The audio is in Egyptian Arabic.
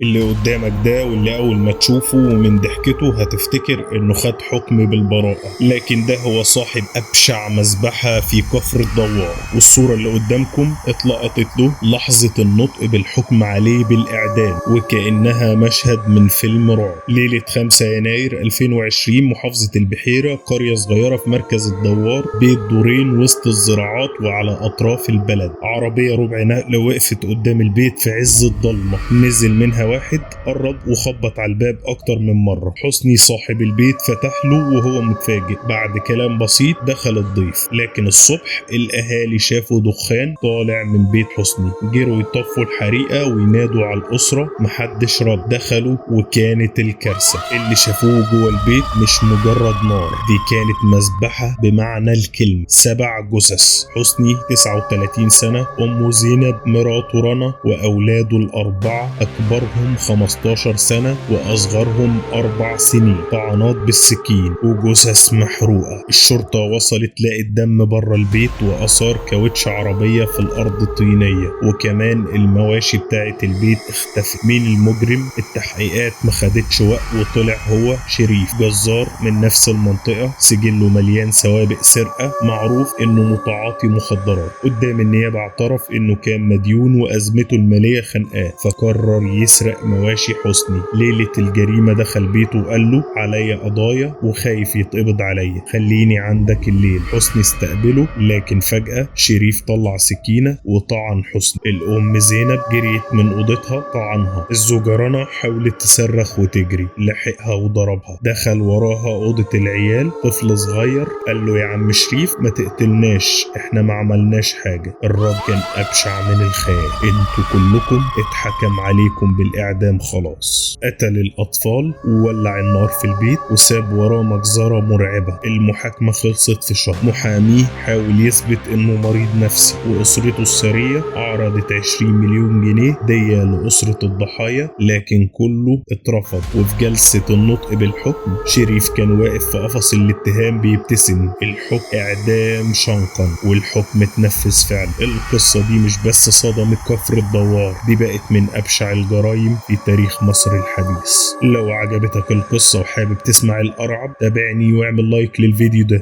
اللي قدامك ده واللي اول ما تشوفه ومن ضحكته هتفتكر انه خد حكم بالبراءة، لكن ده هو صاحب ابشع مذبحة في كفر الدوار. والصورة اللي قدامكم اتلقطت له لحظة النطق بالحكم عليه بالاعدام، وكأنها مشهد من فيلم رعب. ليلة 5 يناير 2020، محافظة البحيرة، قرية صغيرة في مركز الدوار، بيت دورين وسط الزراعات وعلى اطراف البلد. عربية ربع نقل وقفت قدام البيت في عز الضلمة، نزل منها واحد قرب وخبط على الباب اكتر من مرة. حسني صاحب البيت فتح له وهو متفاجئ. بعد كلام بسيط دخل الضيف، لكن الصبح الاهالي شافوا دخان طالع من بيت حسني، جروا يطفوا الحريقة وينادوا على الاسرة، محدش رد. دخلوا وكانت الكارثة. اللي شافوه جوه البيت مش مجرد نار، دي كانت مذبحة بمعنى الكلمة. 7 جثث. حسني 39 سنة، امه زينب، مراته رنا، واولاده الاربعة، اكبرهم 15 سنة وأصغرهم 4 سنين. طعنات بالسكين وجثث محروقة. الشرطة وصلت لقت دم بره البيت وآثار كاوتش عربية في الأرض الطينية، وكمان المواشي بتاعة البيت اختفت. مين المجرم؟ التحقيقات ما خدتش وقت وطلع هو شريف، جزار من نفس المنطقة، سجله مليان سوابق سرقة، معروف انه متعاطي مخدرات. قدام النيابة اعترف انه كان مديون وأزمته المالية خانقاه، فقرر يسرق مواشي حسني. ليلة الجريمة دخل بيته وقال له عليا قضايا وخايف يتقبض عليا، خليني عندك الليل. حسني استقبله، لكن فجأة شريف طلع سكينة وطعن حسني. الأم زينب جريت من أوضتها طعنها. الزوجة رنا حاولت تصرخ وتجري، لحقها وضربها. دخل وراها أوضة العيال طفل صغير، قال له يا عم شريف ما تقتلناش، احنا ما عملناش حاجة. الرد كان أبشع من الخيال، انتوا كلكم اتحكم عليكم بالإعدام خلاص. قتل الأطفال وولع النار في البيت وساب وراه مجزرة مرعبة. المحاكمة خلصت في شهر. محاميه حاول يثبت انه مريض نفسي، وأسرته الثرية عرضت 20 مليون جنيه دية لأسرة الضحايا، لكن كله اترفض. وفي جلسة النطق بالحكم شريف كان واقف في قفص الاتهام بيبتسم. الحكم إعدام شنقا، والحكم اتنفذ فعلا. القصة دي مش بس صدمت كفر الدوار، دي بقت من أبشع الجرائم في تاريخ مصر الحديث. لو عجبتك القصة وحابب تسمع الأرعب تابعني واعمل لايك للفيديو ده.